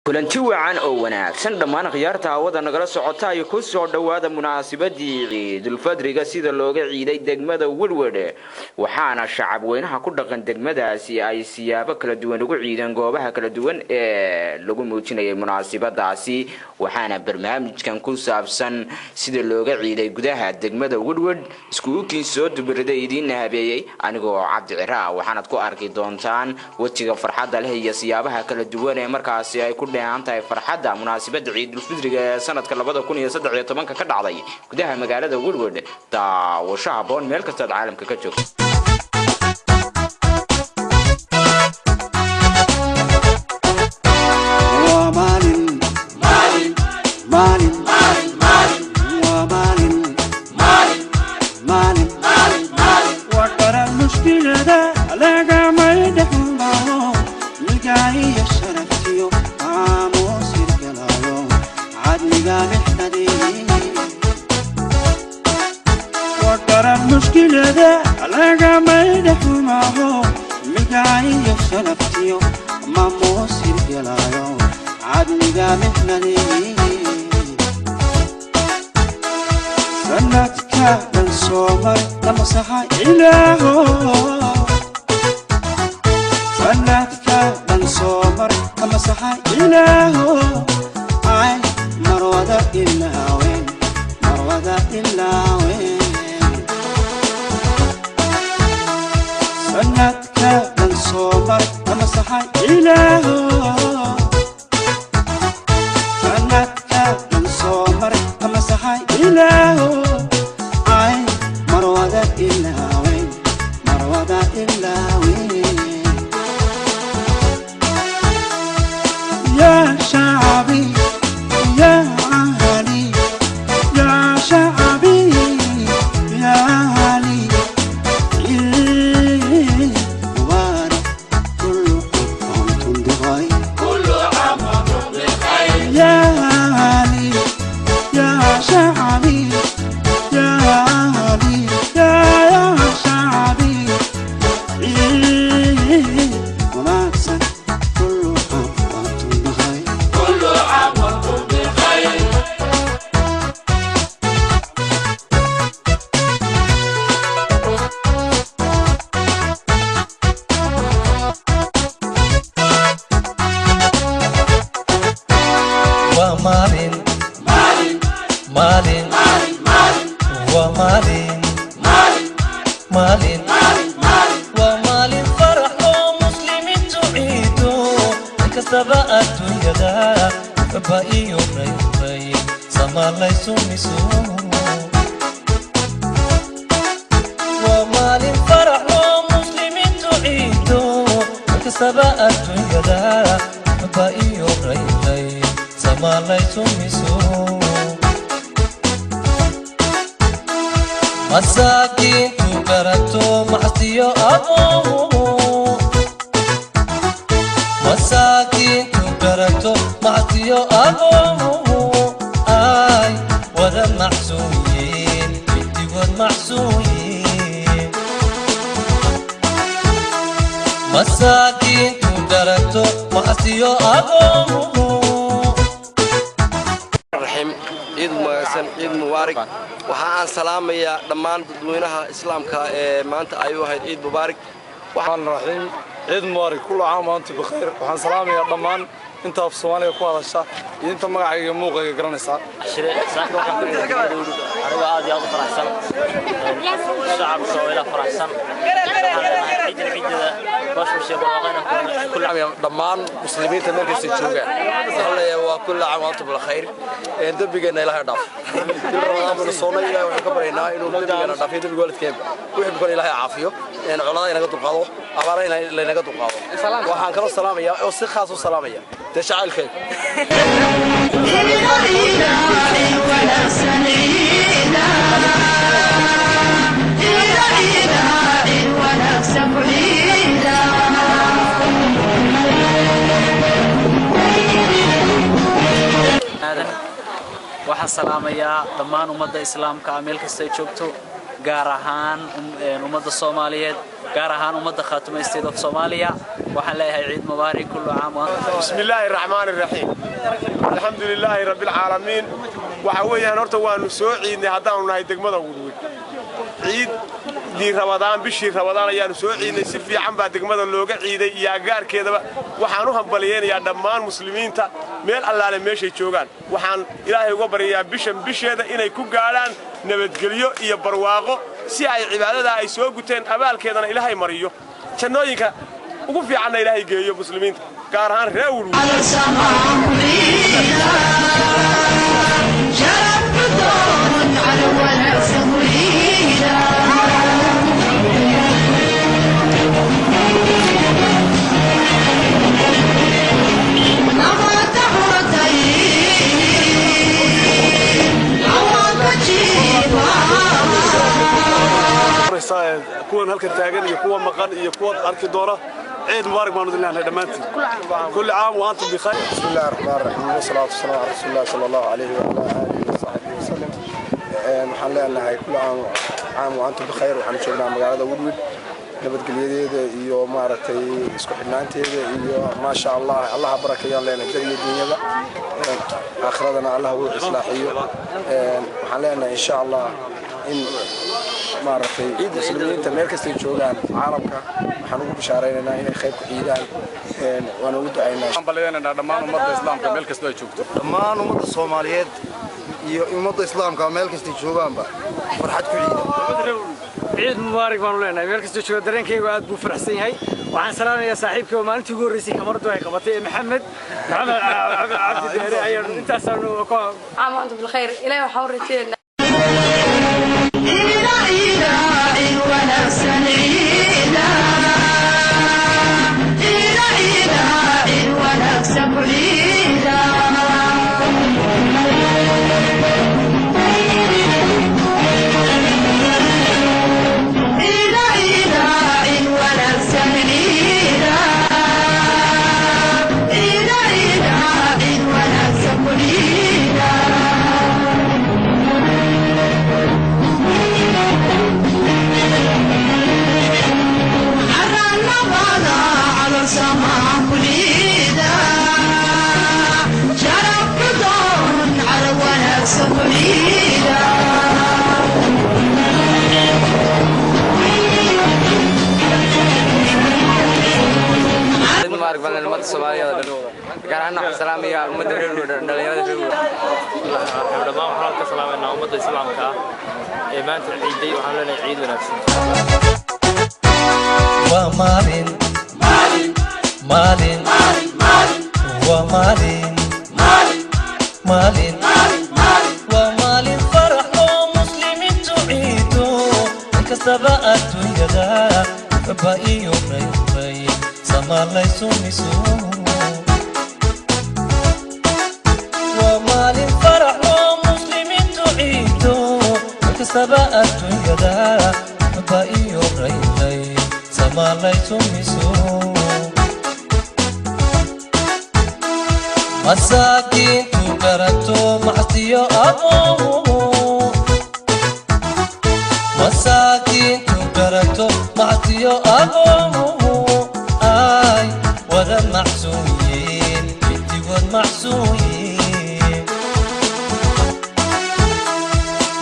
Kulanti wacan oo wanaagsan dhammaan khiyaarta hawada nagala socota ay ku soo dhowaada munaasabadii Ciidulfadriga sida looga ciiday degmada Werwer. Waxaana shacab weynaha ku dhaqan degmadaasi ay siyaabo kala duwan ugu ciideen goobaha kala duwan ee lagu muujinayay munaasabadaasi. Waxaana barnaamijkan ku saabsan sida looga ciiday gudaha degmada Werwer iskuukiin soo dubiriday idiinna habeeyey anigoo Cabdi Ciraa. Waxaanad ku arki doontaan wejiga farxadda leh iyo siyaabaha kala duwan ee markaasi ay ku dheehan tahay farxadda munaasabada Ciidulfidriga ee sanadka 2013-ka ka dhacday gudaha magaalada Werwer. Daawasho haboon meel kastaad caalamka ka joogto. Waxa aan salaamayaa dhammaan dadweynaha islaamka ee maanta ay u ahayd Ciid mubaarak. Raxiim, ciid mubaarak, kullu caam wa antum bikhayr. Waxaan salaamayaa dhammaan inta af Soomaaliga ku hadasha iyo inta magacayga muuqayga garanaysa. Aniga aad iyo aad u faraxsan, shacabka oo ila faraxsan, dhammaan muslimiinta meel kasta joogaan waxaan leeyahay waa kullu caam wa antum bilkhayr. Dembigeena Ilaahay dhaaf. Bil Ramadaan baynu soonnay, Ilaahay waxaan ka baryaynaa inuu dembigeena dhaafiyo, dembiga waalidkeenba wixii bukan Ilaahay caafiyo, coladaa inaga dulqaado, abaara laynaga dulqaado. Waxaan kaloo salaamayaa oo si khaas u salaamaya dee jacaylkayga. Waxaan salaamayaa dhammaan ummadda islaamka ah meel kasta ay joogto, gaar ahaan ummadda Soomaaliyeed. Gaar ahaan ummadda Khaatumo State of Soomaaliya, waxaan leeyahay ciid mubaarak, kullu caam. بسم الله الرحمن الرحيم، الحمد لله رب العالمين. Waxa weeyaan, horta waanu soo ciidnay haddaanu nahay degmada Widhwidh. Ciiddii Rabadaan, bishii Rabadaan ayaanu soo ciidnay. Si fiican baa degmada looga ciiday iyo agagaarkeedaba. Waxaan u hambaliyeynayaa dhammaan muslimiinta meel allaale meeshay joogaan. Waxaan Ilaahay uga baryayaa bishan bisheeda inay ku gaadhaan nabadgelyo iyo barwaaqo, si ay cibaadadaa ay soo guteen abaalkeedana Ilaahay mariyo, jannooyinka ugu fiicanna Ilaahay geeyo muslimiinta, gaar ahaan reer Widhwidh. Kuwan halkan taagan iyo kuwa maqan iyo kuwa arki doona, ciid mubaarak baanu idin leenahay dhammaantiin. كل عام وأنتم بخير. بسم الله الرحمن الرحيم، والصلاة والسلام على رسول الله صلى الله عليه وعلى آله وصحبه وسلم. Waxaan leenahay كل عام وأنتم بخير. Waxaan joognaa magaalada Widhwidh, nabadgelyadeeda iyo maaragtay isku xidhnaanteeda iyo maasha Allah. Allaha barakeeyaan leenahay dad iyo dunyada, aakhiradana Allah uu islaaxiyo. Waxaan leenahay insha Allah in maaragtay muslimiinta meel kastay joogaan caalamka waxaan ugu bishaaraynaynaa inay khayr ku ciidaan, waan ugu ducaynaa. Waxaan baliyaynaynaa dhammaan ummadda islaamka meel kastoo ay joogto. Dhammaan ummadda Soomaaliyeed iyo ummadda islaamka meel kastay joogaanba farxad ku ciida. Ciid mubaarak baanu leenahay meel kastoo jooga. Dareenkaygu aad buu faraxsan yahay. Waxaan salaamayaa saaxiibkay oo maalintii ugu horreysay kamaradu ay qabatay ee Maxamed Cabdi Deere ayaan intaasaanu. عام وأنتم بالخير. إلهي waxaan u rajeynaa إلى إلى ونفسا عيدا، إلى إلى ونفسا عيدا. إلى إلى ونفسا عيدا، إلى إلى ونفسا عيدا. Ciid mubaarak badan ummadda Soomaaliyeed oo dhan, gaar ahaan waxaan salaamayaa ummadda reer Widhwidh, dhalinyarada reer Widhwidh. Dhammaan waxaan ka salaamaynaa ummadda islaamka ah ee maanta ciiday. Waxaan leenahay ciid wanaagsan. Waa maalin maalin, waa maalin maalin, waa maalin farax oo muslimiintu ciido. Inkastaba adduunyada ba iyo raybay samalaysumiso. Waa maalin farax oo muslimiintu ciido. Inkastaba adduunyada ba iyo raybay samalaysumiso. Masaakiintu garato macsiyo aqoomo, masaakiintu garato macsiyo aqoomo, ay wada macsuuyiin, midigood macsuuyiin.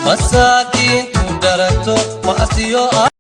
Masaakiintu garato macsiyo.